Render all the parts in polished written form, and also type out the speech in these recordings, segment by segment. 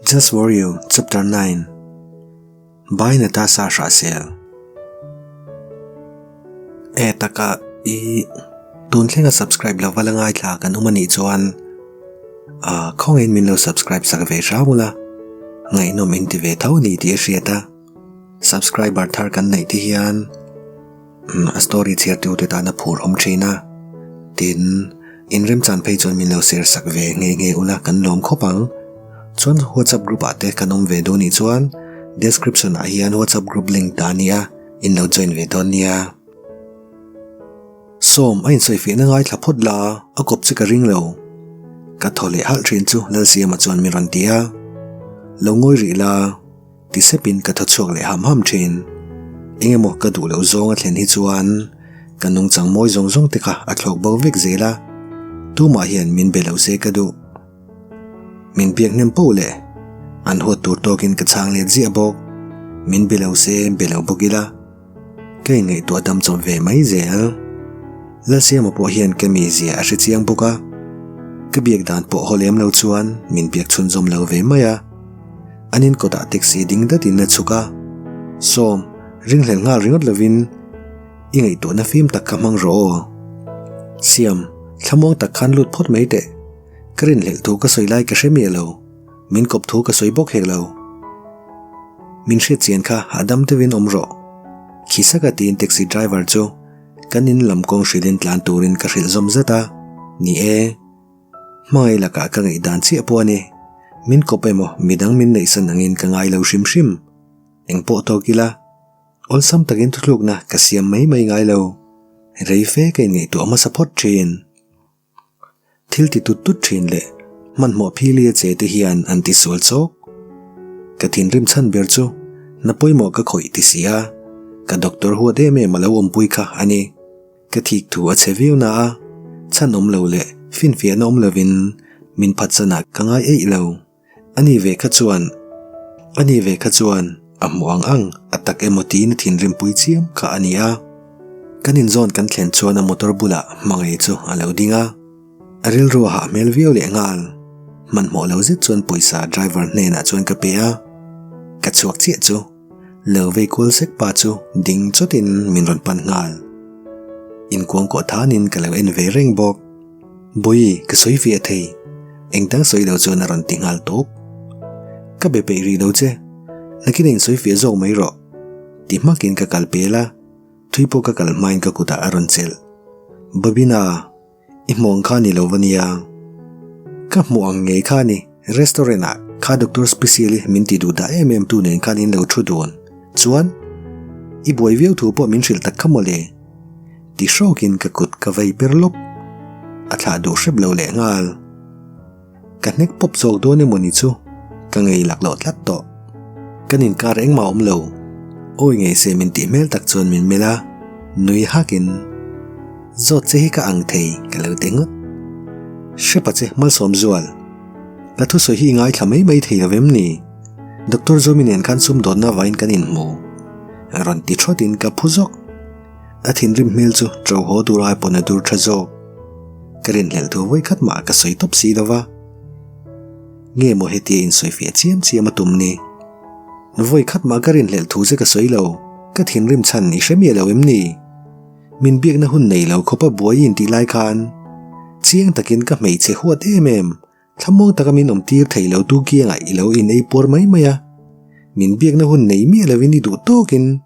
Just for you, Chapter 9 By Natasha Hrahsel E taka i tun thlenga subscribe lo va la ngaithla kan awm anih chuan a khawngin min lo subscribe sak ve hram ula ngaihnawm in ti ve tho ni tih a hriat a subscriber thar kan neih te hian A story chhiartu te tan a phur awm thin a, tin, inremchan phei chuan min lo share sak ve nghe nghe ula kan lawm khawp ang. Chuan WhatsApp group ah te kan awm ve duh nih chuan description ah hian WhatsApp group link dah a ni a, in lo join ve dawn nia. Sawm a insawifiahna ngaithla phawt la, a kawp che ka ring lo. Ka thaw leh halh thin chu Lalsiama chuan min rawn ti a, lo ngawi rih la. Ti sepin ka thaw chhuak leh ham ham thin. Eng emaw ka duh loh zawng a thlen hi chuan ka nungchang mawi zawng zawng te kha a thlawk bo vek zel a, tumah hian min be lo se ka duh. Min biak hnem poh leh an huat tur tawkin ka chhang let ziah bawk. Min be lo se be lo bawk ila. Ka inngaihtuah dam chawp ve mai zel. Lalsiama pawh hian ka mizia a hre chiang bawk a, ka biak dan pawh haw lem lo chuan min biak chhunzawm lo ve mai a. An in kawtah taxi ding datin a chhuk a, Sawm, ringhlel nghal ringawt lovin i ngaihtuahna fim tak kha hmang rawh aw. Siam, thlamuang tak khan lut phawt mai teh. Ka rinhlelh thu ka sawi lai ka hre miah lo. Min kawp thu ka sawi bawk hek lo. Min hriat chian kha hahdam deuhin awm rawh. Khi saka tiin taxi driver chu kan in lam kawng hrilhin tlan turin ka hrilh zawm zat a, ni e, hmangaih lakah ka ngaihdan chiah pawh a ni. Min kawp emaw midang min neihsan angin ka ngai lo hrim hrim. Engpawh tawk ila, awlsam takin thuthlukna ka siam mai mai ngai lo. Rei fe ka inngaihtuah hmasa phawt thin. Thil ti tut tut thin leh hmanhmawh phili a che te hian an ti sual chawk. Ka thinrim chhan ber chu na pawimawh ka khawih ti si a, ka doctor huat em em a lo awmpui kha a ni. Ka thik thu a che viau na a, chhan awm lo leh finfiahna awm lovin min phatsan ah ka ngai eih lo. Ani ve kha chuan Ani ve kha chuan a hmuh ang ang a tak emaw tiin a thinrim pui chiam kha a ni a. Kan inzawn kan thlen chuan a motor bulah hmangaih chu a lo ding a, a rilru a hah hmel viau leh nghal. Hmanhmawh lo zet chuan pawisa driver hnenah chuan ka pe a, ka chhuak chiah chu lo vei kual sek pa chu ding chawtin min rawn pan nghal. Inkuangkuah thanin ka lo en ve reng bawk. Bawi, ka sawi fiah thei. Engdang sawi lo chuan a rawn ti nghal tawp. Ka be peih rih lo che. Nakin in sawi fiah zawk mai rawh. Ti hmakin ka kal pel a, thui pawh ka kal hmain ka kutah a rawn chelh. Babina, i hmuh ang kha ni lo va nia. Ka hmuh ang ngei kha ni, restaurant ah kha doctor special i min ti duh dah em em tu nen khan in lo thu dun. Chuan, i buai viau thu pawh min hrilh tak kha mawle. Ti hrawkin ka kut ka vei per lawp. A thlah duh hrep lo leh nghal. Ka hnek pawp zawk dawn emaw ni chu ka ngei lak loh tlat tawh. Kan inkar engmah awm lo. Awi ngei se min tih hmel tak chuan min melh a, nui hakin, Zawt che hi ka ang thei ka lo ti ngawt. Hrepa che malsawm zual. Ka thusawi hi i ngaithla mai mai thei lo vem ni? Doctor Zawmi nen khan sumdawnna vain kan inhmu. Rawn ti thawtin ka phu zawk. A thinrim hmel chu ṭo haw tur ai pawn a dur ṭha zawk. Ka rinhlelh thu vawi khat mah ka sawi tawp si lo va. Nge maw hetia insawifiah chiam chiam a tum ni? Vawi khat mah ka rinhlelh thu che ka sawi lo, ka thinrim chhan i hre miah lo em ni? Min biakna hun nei lo khawpa buai i intih lai khan chiang takin ka hmeichhe huat em em, thlamuang taka min awm tir thei lo tu kiangah i lo in ei puar mai mai a. Min biakna hun nei miah lovin i duh tawkin.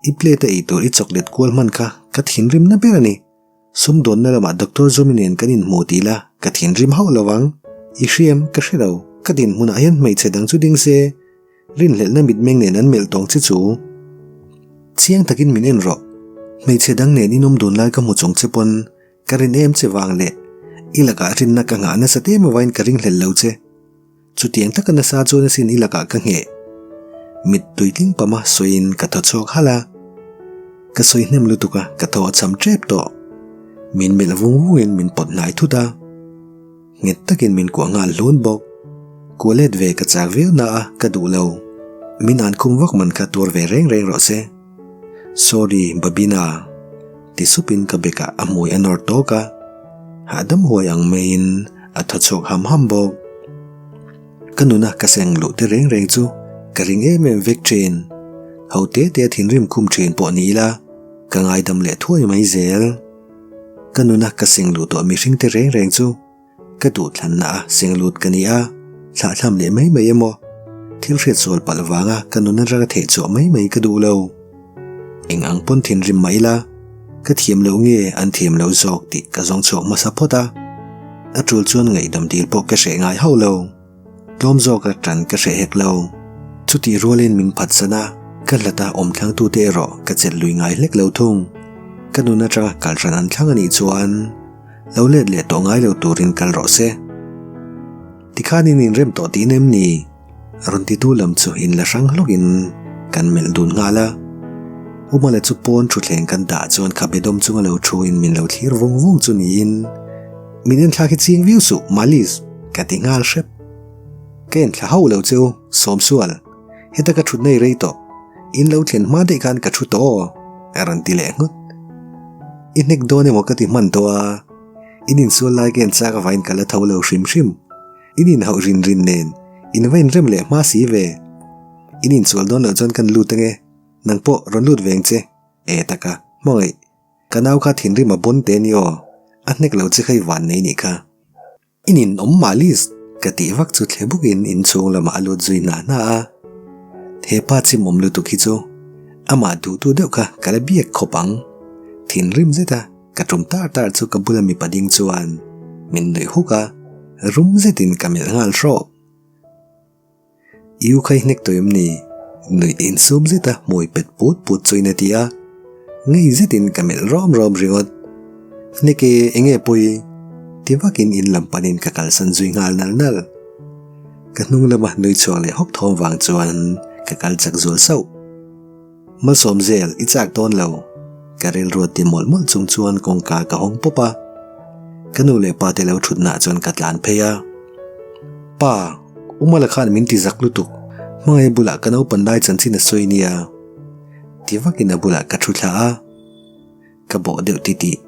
I plate a ei tur i chocolate kual hman kha ka thinrim na ber a ni. Sumdawnna lamah Doctor Zawmi nen kan inhmu tih la ka thinrim hauh lo ang. I hriam, ka hre lo. Ka dinhmunah hian hmeichhe dang chu ding se, rinhlelhna mitmeng nen an melh tawng che chu. Chiang takin min en rawh. Hmeichhe dang nen inawm dun lai ka hmu chung che pawn ka rin em che vang leh i lakah rinna ka nghah nasa te emawain ka ringhlel lo che. Chutiang taka nasa chuan asin i lakah ka ngheh. Mittui tling pama sawiin ka thaw chhuak halh a. Ka sawi hnem lutuk a, ka thaw a cham tep tawh. Min melh vung vungin min pawt hnai thut a. Nghet takin min kuah nghal hlun bawk. Kuah let ve ka chak viau na a, ka duh lo. Min an khum vak man kha tuar ve reng reng rawh se. Sorry, Babina. Ti supin ka bekah a hmui a nawr tawk a. Hahdam huai ang maiin a thaw chhuak ham ham bawk. Ka nuna ka seng luh te reng reng chu ka ring em em vek thin. Ho te te thinrim khum thin pawh ni ila ka ngaidam leh thuai mai zel. Ka nuna ka seng luh tawh mihring te reng reng chu ka duhthlanna a seng lut ka ni a, thlahthlam leh mai mai emaw thil hriat sual palh vanga ka nuna ranga theih chhuah mai mai ka duh lo. Eng ang pawn thinrim mah ila, ka thiam loh nge an thiam lo zawk tih ka zawng chhuak hmasa phawt a. A tul chuan ngaihdam dil pawh ka hreh ngai hauh lo. Tlawm zawka tan ka hreh hek lo. Chutih rualin min phatsan a, ka hlata awm thlangtute erawh ka chelh lui ngai hlek lo thung. Ka nun atanga kal hran an thlang a nih chuan lo let leh tawh ngai lo turin kal rawh se. Tikhan in inrem tawh tih nem ni? Rawn titu lam chu in la hrang hlawkin kan melh dun nghal a. Umala chu pawn thutthleng kan dah chuan khabe dawm chunga lo thuin min lo thlir vung vung chu niin, Min enthlak hi ching viau suh, Malis, ka ti nghal hrep. Ka enthla hauh lo che u, Sawmsual. Heta ka thut nei rei tawh. In lo thlen hma daih khan ka thu tawh aw, a rawn ti leh nghut. I hnek dawn emaw ka ti hman tawh a, in insual lai ka en chak avangin ka la tho lo hrim hrim. In inhauh rin rin nen in va inrem leh hma si ve. In insual dawn loh chuan kan lut ange, nang pawh rawn lut veng che. E taka, hmangaih, ka nau kha thinrim a bawn te ni aw, a hnek lo che kha i van nei nih kha. In in awm mah Liz, ka tih vak chu thle bukin inchhung lamah a lut zui hna hna a. He pa chimawm lutuk hi chu amah duhtu deuh kha ka la biak khawp ang. Thinrim zet a. Ka tum tar tar chu ka bula mipa ding chuan min nuih huk a, rum zetin ka melh nghal hrawk. I u kha i hnek tawh em ni? Nuih insum zeta hmui pet put put chuin a ti a, ngei zetin ka melh rawm rawm ringawt. Hnek e, enge pawi? Ti vakin in lam panin ka kalsan zui nghal nal nal. Ka hnung lama nui chhuak leh hawk thawm vang chuan ka kal chak zual sauh. Malsawm zel i chak dawn lo. Ka rilruat ti mawlh mawlh chung chuan kawngka ka hawng pawp a. Ka nu leh pa te lo thutnaah chuan ka tlan phei a. Pa, Umala khan min ti zak lutuk, hmangaih bulah ka naupan lai chanchin a sawi nia. Ti vakin a bulah ka thu thla a. Ka bawh deuh ti tih.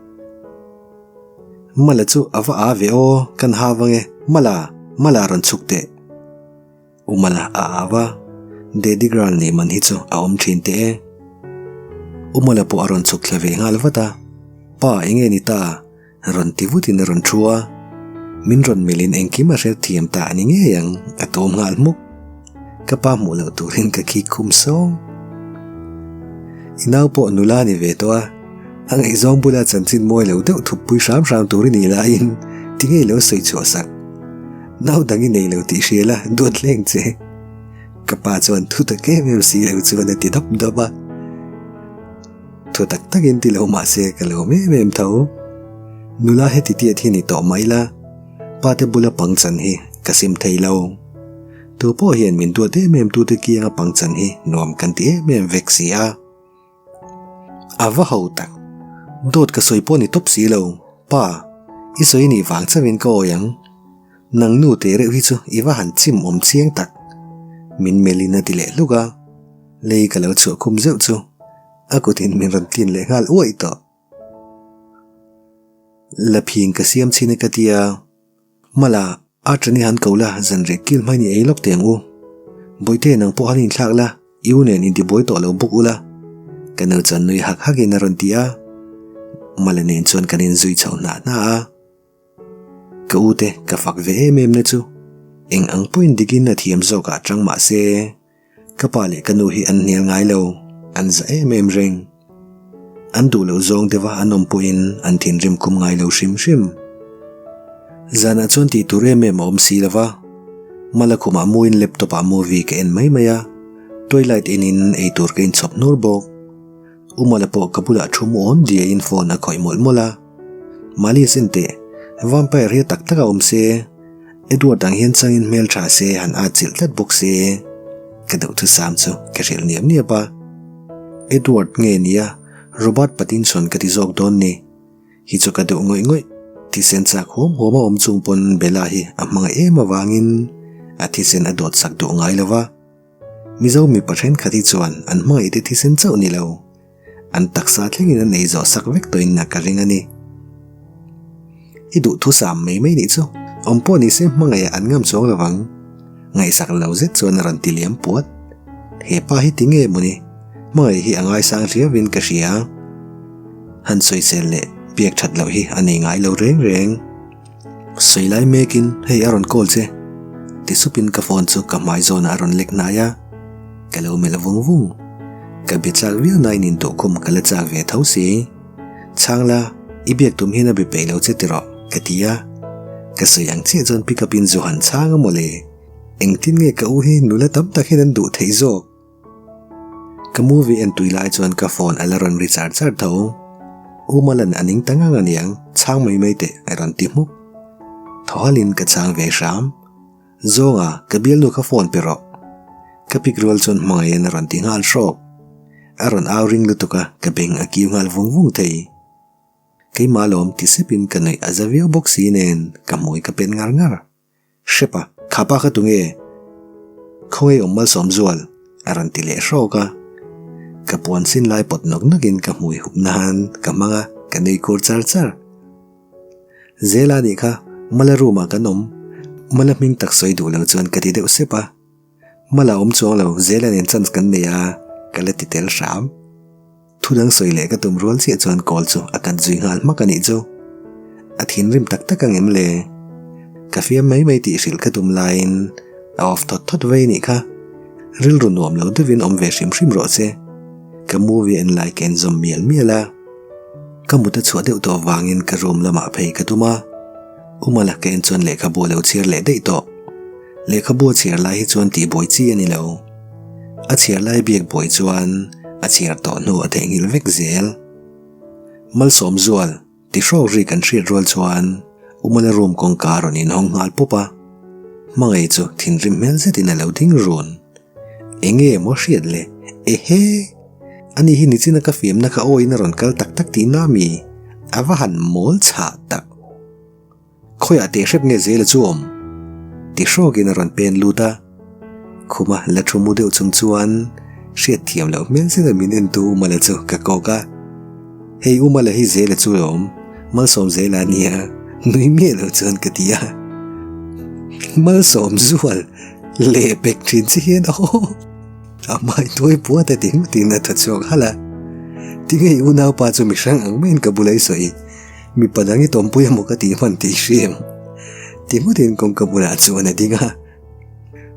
Mala chu a va aa ve aw, kan ha vang e, Mala, Mala rawn chhuk teh. Umala a au a, Daddy girl nih man hi chu a awm thin teh e. Umala pawh a rawn chhuk thla ve nghal vat a, Pa enge ni ta? rawn ti vutin a rawn thu a, min rawn melhin engkim a hre thiam ta a ni ngei ang, a tawm nghal hmuk. Ka pa hmuh loh turin ka khik khum sawng. I nau pawh nula a ni ve tawh a, a ngaihzawng bula chanchin mawi lo deuh thup pui hram hram tur i nih laiin tinge i lo sawi chhuah sak? Nau dang i nei lo tih hria la, duat hleng che. Ka pa chuan thu tak em em si lo chuan a ti dap dap a. Thu tak takin ti lo mah se ka lawm em em tho. Nula heti tiat hi ni tawh mai la, pa te bula pangchan hi ka sim thei lo. Tu pawh hian min duat em em tute kianga pangchan hi nuam kan ti em em vek si a. A va ho tak. Dawt ka sawi pawh ni tawp si lo. Pa, i sawi nih vang chauhin ka awi ang. Nang nu teh reuh hi chu i va han chim awm chiang tak. Min melhin a ti leh hluk a. Lei ka lo chhuah khum zeuh chu a kutin min rawn tlin leh nghal uaih tawh. Laphing ka siam chhin e ka ti a. Mala, a tani han ko la, zan reh kil hmain i ei lawk teh ang u. Bawihte nang pawh han inthlak la, i u nen intibuai tawh lo bawk ula. Ka nu chuan nui hak hakin a rawn ti a. Mala nen chuan kan inzui chho hnah hnah a. Ka u te ka fak ve em em na chu eng ang pawhin dikin a thiam zawkah chang mah se, Ka pa leh ka nu hi an hnial ngai lo, an za em em reng. An duh loh zawng deuha an awm pawhin an thinrim khum ngai lo hrim hrim. Zanah chuan tih tur em em a awm si lo va, Mala khumah muin laptop ah movie ka en mai mai a, twilight enin eitur ka inchhawp hnur bawk. U Mala pawh ka bulah thu mu awn diaiin phone a khawih mawlh mawlh a. Mahni sin teh, vampire hi a tak tak a awm se, Edward ang hian changin hmel tha se han at chilh tlat bawk se. Ka duhthusam chu ka hrilh niap niap a. Edward nge nia Robert Pattinson ka ti zawk dawn ni. Hi chu ka duh ngawih ngawih. Thisen chak huam huam a awm chung pawn Bella hi a hmangaih em avangin a thisen a dawt sak duh ngai lo va. Mizo mipa thenkhat hi chuan an hmangaih te thisen chauh ni lo, an taksa thlengin an ei zawh sak vek tawhin a ka ring a ni. I duh thusam mai mai nih chu, awm pawh ni se hmangaihah an ngam chuang lo vang. Ngaihsak lo zet chuan a rawn ti liam puat. He pa hi tinge mawni? Hmangaih hi a ngaisang riauin ka hria. Han sawisel leh biak that loh hi a nei ngai lo reng reng. Sawi lai mekin hei a rawn call che. Ti supin ka phone chu ka hmai zawnah a rawn lek hnai a. Ka lo melh vung vung. Ka be chak viau nain intuhkhum ka la chak ve tho si. Chhang la, i biak tum hian a be peih lo che tiraw? Ka ti a. Ka sawi ang chiah chuan pick up in zu han chhang a mawle. Engtin nge ka u hi nula tam tak hian an duh theih zawk? Ka movie en tui lai chuan ka phone a la rawn ri char char tho. U Malan a ning ta ngang aniang, chhang mai mai teh a rawn ti hmuk. Thaw halin ka chhang ve hram. Zawnga, ka bialnu kha phone pe rawh. Ka pick rual chuan hmangaihin a rawn ti nghal hrawk. A rawn au ring lutuk a, ka beng a kiu nghal vung vung thei. Keimah lawm ti sepin ka nuih a za viau bawk si nen ka hmui ka pen ngar ngar. Hrep a, kha pa kha tunge? Khawngaih awm malsawm zual? a rawn ti leh hrawk a. Ka puan sin lai pawt nawk nawkin ka hmui hup nahan ka hmang a, ka nui kur char char. Zela nih kha, Mala room ah kan awm. Mala hming tak sawi duh lo chuan ka ti deuh sep a. Mala awm chuang lo, Zela nen chance kan nei a, ka la ti tel hram. Thu dang sawi leh ka tum rual chiah chuan call chu a cut zui nghal hmak a nih chu. A thinrim tak tak ang em le? Ka fiam mai mai tih hrilh ka tum laiin a off thawt thawt vei nih kha. Rilru nuam lo deuhin awm ve hrim hrim rawh se. Ka movie en lai ka en zawm mial mial a. Ka mut a chhuah deuh tawh vangin ka room lamah phei ka tum a. Umala ka en chuan lehkhabu a lo chhiar leh daih tawh. Lehkhabu a chhiar lai hi chuan tihbuai chi a ni lo. A chhiar lai biak buai chuan a chhiar tawh hnu a theihnghilh vek zel. Malsawm zual ti hrawk ri kan hriat rual chuan Umala room kawngka a rawn inhawng nghal pawp a. Hmangaih chu thinrim hmel zetin a lo ding run. Enge maw hriat le? Ehe! Ani hi nichina ka fiamna kha awiin a rawn kal tak tak tihna mi? A va han mawl chhah tak! Khawiah teh hrep nge zel a chu awm? Ti hrawkin a rawn pen lut a. Khuma la thu mu deuh chung chuan hriat thiam loh hmel zeta min entu Umala chu ka kawk a. Hei Umala hi zel a chu awm, Malsawm zel a nia, nui miah lo chuan ka ti a. Malsawm zual leh pek thin che hian aw! A hmai tuai puat a ti ngawtin a tha chhuak halh a. Tinge i unaupa chu mihrang ang maiin ka bula i sawi? Mipa dang i tawmpui emaw ka tih hman tih hri em? Ti ngawtin kawngka bulah chuan a ding a.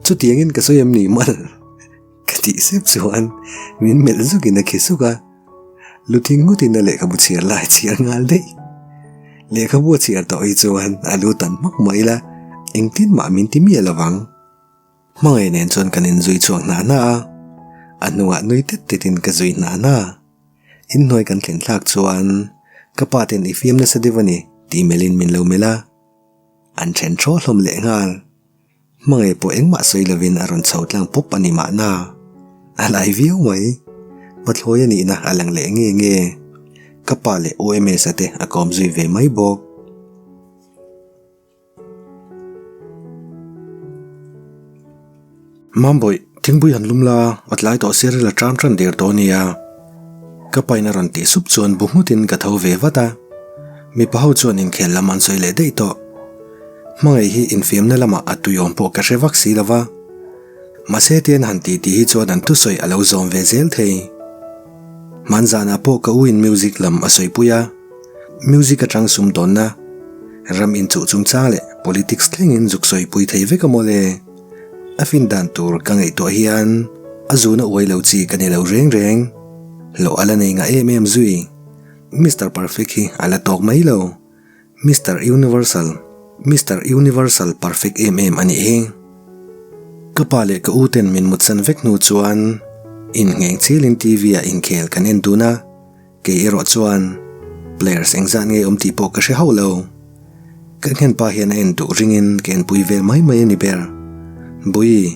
Chutiangin ka sawi em ni mal? Ka tih sep chuan min melh zukin a khi suk a. Lu thing ngawtin a lehkhabu chhiar lai chhiar nghal daih. Lehkhabu a chhiar tawh hi chuan a lu tan hmak mai ila engtin mah min ti miah lovang. Hmangaih nen chuan kan inzui chhuak hna hna a, a hnungah nui tet tetin ka zui hna hna. Inhnuai kan thlen thlak chuan ka pa ten i fiam nasa deuh a ni tih melhin min lo melh a, an then thaw hlawm leh nghal. Hmangaih pawh engmah sawi lovin a rawn chho tlang pawp a ni mahna. A lai viau mai. Pathlawi a nihna a lang leh nge nge. Ka pa leh OMS-a te a kawm zui ve mai bawk. Mambawih, thingpui han lum la, a tlai tawh sia ril a ṭam ṭan der tawh a nia. Ka pain a rawn tih sup chuan bu nghutin ka tho ve vat a. Mipa ho chuan inkhel lam an sawi leh daih tawh. Hmangaih hi infiamna lamah a tuiawm pawh ka hre vak si lo va. Mahse tian han tih tih hi chuan an thusawi a lo zawm ve zel thei. Hmanzanah pawh ka u in music lam a sawipui a. Music atang sumdawnna, ram inchuh chungchang leh politics thlengin zuk sawipui thei vek a maw le? A fin dan tur ka ngaihtuah hian a zuna uai lo chi ka ni lo reng reng. Hlawh a la nei ngah em em zui. Mister Perfect hi a la tawk mai lo. Mister Universal, Mister Universal Perfect em em a nih hi. Ka pa leh ka u ten min mutsan vek hnu chuan inngheng chilin TV ah inkhel kan en dun a. Kei erawh chuan players engzat nge awm tih pawh ka hre hauh lo. Ka nghenpa hian a en duh ringin ka enpui vel mai mai a ni ber. Bui,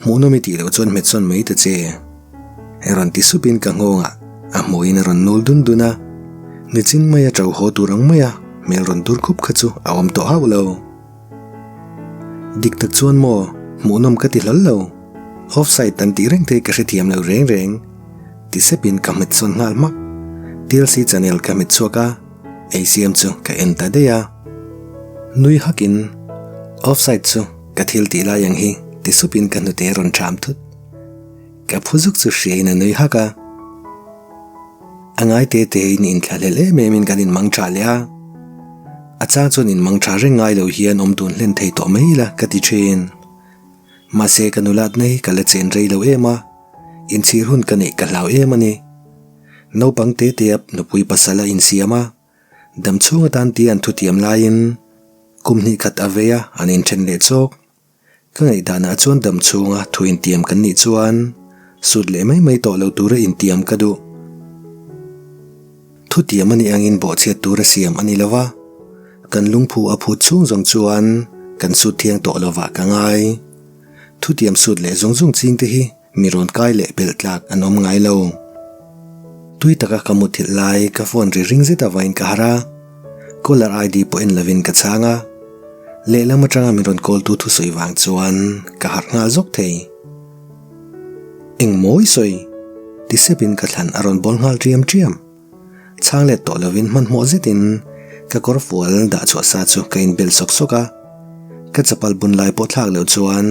hmuhnawm i tih loh chuan hmet sawn mai ta che. A rawn ti supin ka nghawngah a hmuhin a rawn nul dun dun a. Nichin maia ṭo haw tur ang maia hmel rawn dur khup kha chu a awm tawh hauh lo. Dik tak chuan maw, hmuhnawm ka ti hlawl lo. Offside an tih reng te ka hrethiam lo reng reng. Ti sepin ka hmet sawn nghal hmak. TLC channel ka hmet chhuak a, ei siam chu ka en ta daih a. Nui hakin, Offside chu ka thil tih lai ang hi ti. Ti supin ka hnute a rawn ṭham thut. Ka phu zuk chu hriain a nui hak a. A ngai te tein inthlahlel em emin kan inmang ṭha leh a. A chang chuan inmang ṭha reng ngai lo hian awm dun hlen thei tawh mai ila ka ti ṭhin. Mahse ka nulatna hi ka la chen rei lo em a, inchhir hun ka neih ka hlau em a ni. Naupang te te a nupui pasal a insiam a, dam chhung atan tia an thutiam laiin kum hnih khat a vei a an inṭhen leh chawk. Ka ngaihdanah chuan dam chhunga thu intiam kan nih chuan sut leh mai mai tawh lo tura intiam ka duh. Thutiam a nih angin bawhchhiat tura siam a ni lo va, kan lungphu a phut chhung zawng chuan kan sut thiang tawh lovah ka ngai. Thutiam sut leh zung zung chingte hi Mi rawn kai leh belh tlak an awm ngai lo. Tui taka ka muthilh lai ka phone ri ring zet avain ka harh a, caller ID pawh en lovin ka chhang a. Lehlam atanga min rawn call tu thusawi vang chuan ka harh nghal zawk thei. Eng mawi sawi? Ti sepin ka thlan a rawn bawl nghal ṭiam ṭiam. Chhang let tawh lovin hmanhmawh zetin ka kawr fual dah chhuah sa chu ka inbel sawk sawk a, ka chapal bun lai pawh thlak loh chuan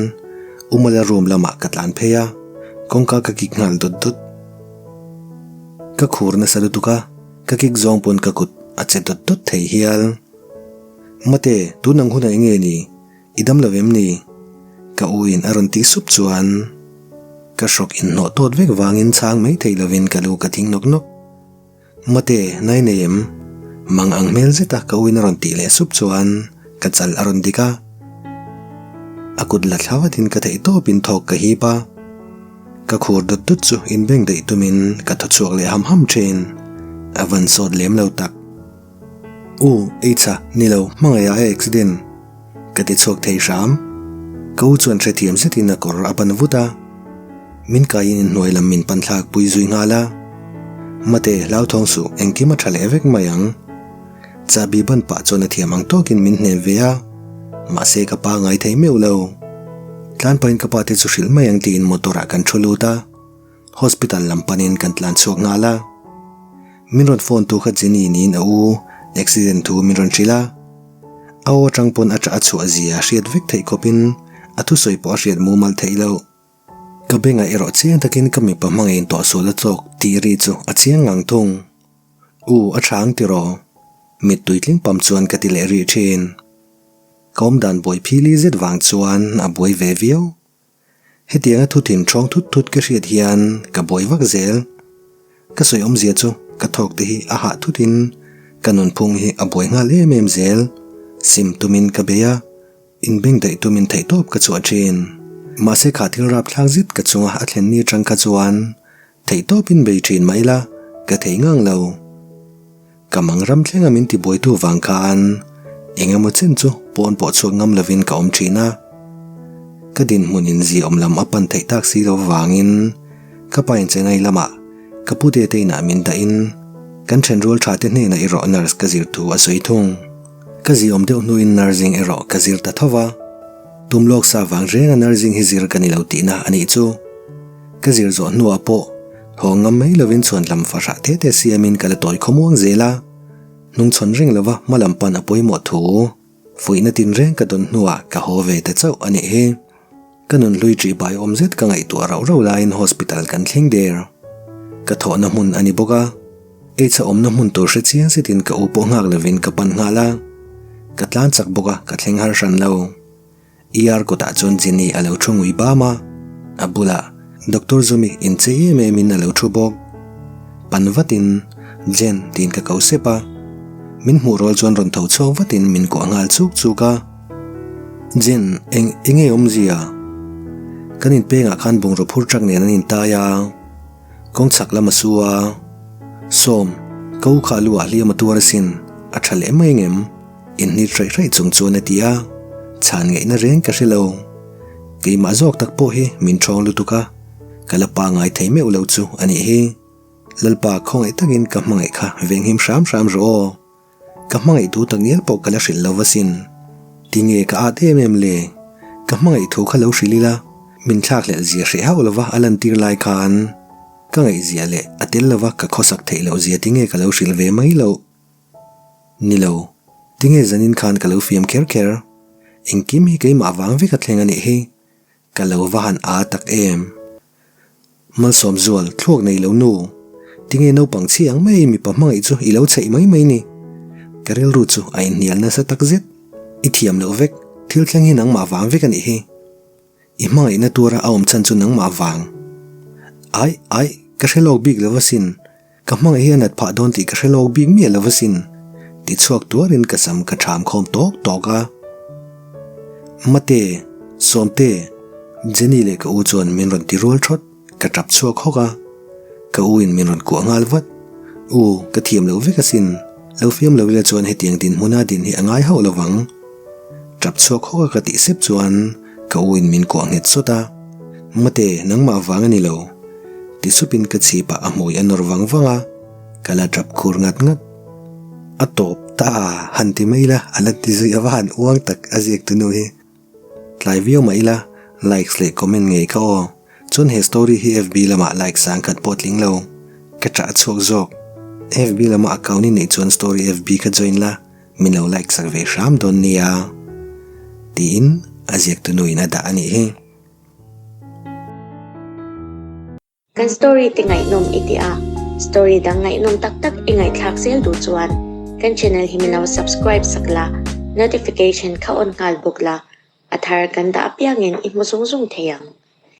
Umala room lamah ka tlan phei a, kawngka ka kik nghal dawt dawt. Ka khur nasa lutuk a, ka kik zawng pawn ka kut a che dawt dawt thei hial. Mate, tun ang hunah enge ni? I dam lo em ni? Ka u in a rawn tih sup chuan ka hrawk inhnawh tawt vek vangin chhang mai thei lovin ka lu ka thing nawk nawk. Mate, nai nei em? Mang ang hmel zeta ka u in a rawn tih leh sup chuan ka chal a rawn dik a. A kut la thla vatin ka theih tawpin thawk ka hip a. Ka khur dut dut chu inbeng daih tumin ka thaw chhuak leh ham ham thin. A van sawt lem lo tak. U, Eicha, ni lo, hmangaihah a accident. Ka ti chhuak thei hram. Ka u chuan hrethiam zetin a kawr a ban vut a. Min kaiin inhnuai lam min pan thlak pui zui nghal a. Mate, hlauthawng suh, engkim a tha leh vek mai ang. Chahbi ban pah chuan a thiam ang tawkin min hnem ve a. Mahse ka pa ngai thei meuh lo. Tlanpahin ka pa te chu hrilh mai ang tiin motor ah kan thu lut a. Hospital lam panin kan tlan chhuak nghal a. Min rawn phone tu kha Jenny niin a u accident thu min rawn hrilh a. A aw atang pawn a ṭah a chhuah zia hriat vek theih khawpin a thusawi pawh a hriat mumal theih loh. Ka bengah erawh chiang takin ka mipa hmangaihin tawh sual a chawk tih ri chu a chiang ngang thung. U a ṭha ang tiraw? Mittui tling pam chuan ka ti leh rih ṭhin. Ka awmdan buai phili zet vang chuan a buai ve viau. Hetianga thu thin ṭhawng thut thut ka hriat hian ka buai vak zel. Ka sawi awmzia chu ka thawk te hi a hah thutin ka nunphung hi a buai nghal em em zel. Sim tumin ka bei a, inbeng daih tumin theihtawp ka chhuah ṭhin. Mahse kha thil rapthlak zet ka chunga a thlen ni aṭang kha chuan theihtawpin bei ṭhin mah ila ka thei ngang lo. Ka mang ram thlenga min tibuaitu vang khan eng emaw chen chu pawn pawh chhuak ngam lovin ka awm thin a. Ka dinhmun in ziaawm lam a pan theih tak si lo vangin ka pa in Chennai lamah ka pu te te inah min dahin kan thenrual tha te hnenah erawh nurse ka zir thu a sawi thung. Ka ziaawm deuh hnuin nursing erawh ka zir ta tho va. Tum lawk sa vang renga nursing hi zir ka ni lo tihna a nih chu. Ka zir zawh hnuah pawh haw ngam mai lovin chhuan lam fahrah te te siamin ka la tawi khawmuang zel a, hnungchhawn reng lova hma lam pan a pawimawh thu fuihna tinreng ka dawn hnuah ka haw ve ta chauh a nih hi. Ka nunhlui ṭih bai awm zet ka ngaihtuah rauh rauh laiin hospital kan thleng der. Ka thawhna hmun a ni bawk a, eichha awmna hmun tur hre chiang zetin ka u pawh nghak lovin ka pan nghal a, ka tlan chak bawk a ka thleng har hran lo. ER kawtah chuan Jenny a lo thu ngui bam a, a bulah Doctor Zumi inchei em em in a lo thu bawk. Pan vatin, Jen tiin ka ko sep a, min hmuh rual chuan rawn tho chhuak vatin min kuah nghal chuk chuk a. Jen, eng enge awmzia? Kan inpengah khan bungraw phur truck nen an intai a. Kawng chhak lam a su a, Sawm, ka u kha a lu ah hliam a tuar asin, a tha leh mai ngem? Inhnit hraih hraih chung chuan a ti a, chhan ngaihna reng ka hre lo. Keimah zawk tak pawh hi min ṭhawng lutuk a, ka la pangai thei meuh lo chu a nih hi. Lalpa khawngaih takin ka hmangaih kha venghim hram hram rawh aw. Ka hmangaih thu tak ngial pawh ka la hrilh lo asin. Tinge ka at em em le? Ka hmangaih thu kha lo hrilh ila, min thlakhlelh zia hreh hauh lova a lantir lai khan ka ngaihzia leh a tel lova ka khawsak theih loh zia tinge ka lo hrilh ve mai loh? Ni lo, tinge zanin khan ka lo fiam kher kher? Engkim hi keimah vang vek a thleng a nih hi. Ka lo va han aa tak em. Malsawmzual, thluak nei lo nu. Tinge naupang chhi ang mai mipa hmangaih chu i lo chheih mai mai ni. Ka rilru chu a inhnial nasa tak zet. I thiam loh vek, thil thleng hi nangmah vang vek a nih hi. I hmangaihna tura a awm chhan chu nangmah vang. Aih, aih, ka hre lawk bik lo asin. Ka hmangaih hi a nat phah dawn tih ka hre lawk bik miah lo asin. Ti chhuak tuarin ka sam ka ṭham khawm tawk tawk a. Mate, Sawmte, Jenny leh ka u chuan min rawn ti rual thawt, ka ṭap chhuak hawk a. Ka u in min rawn kuah nghal vat. U, ka thiam loh vek asin. Lo fiam lo ila chuan hetiang dinhmuna din hi a ngai hauh lo vang. Ṭap chhuak hawk a ka tih sep chuan ka u in min kuah nghet sawt a. Mate, nangmah vang a ni lo. Ti supin ka chhipah a hmui a nawr vang vang a, ka la ṭap khur ngat ngat. A tawp ta, han ti mai ila, a la ti zui a va han uang tak a ziak tu nu hi. Tlai viau mah ila, likes leh comment ngei kha aw. Chuan he story hi FB lamah like sang khat pawh tling lo. Ka ṭah chhuak zawk. FB lama account i neih chuan story FB kha join la, min lo like sak ve hram dawn nia. Tiin a ziak tu nuin a dah a nih hi. Kan story te ngaihnawm i ti a, story dang ngaihnawm tak tak i ngaihthlak zel duh chuan kan channel hi min lo subscribe sak la, notification kha on nghal bawk la, a thar kan dah apiangin i hmu zung zung thei ang.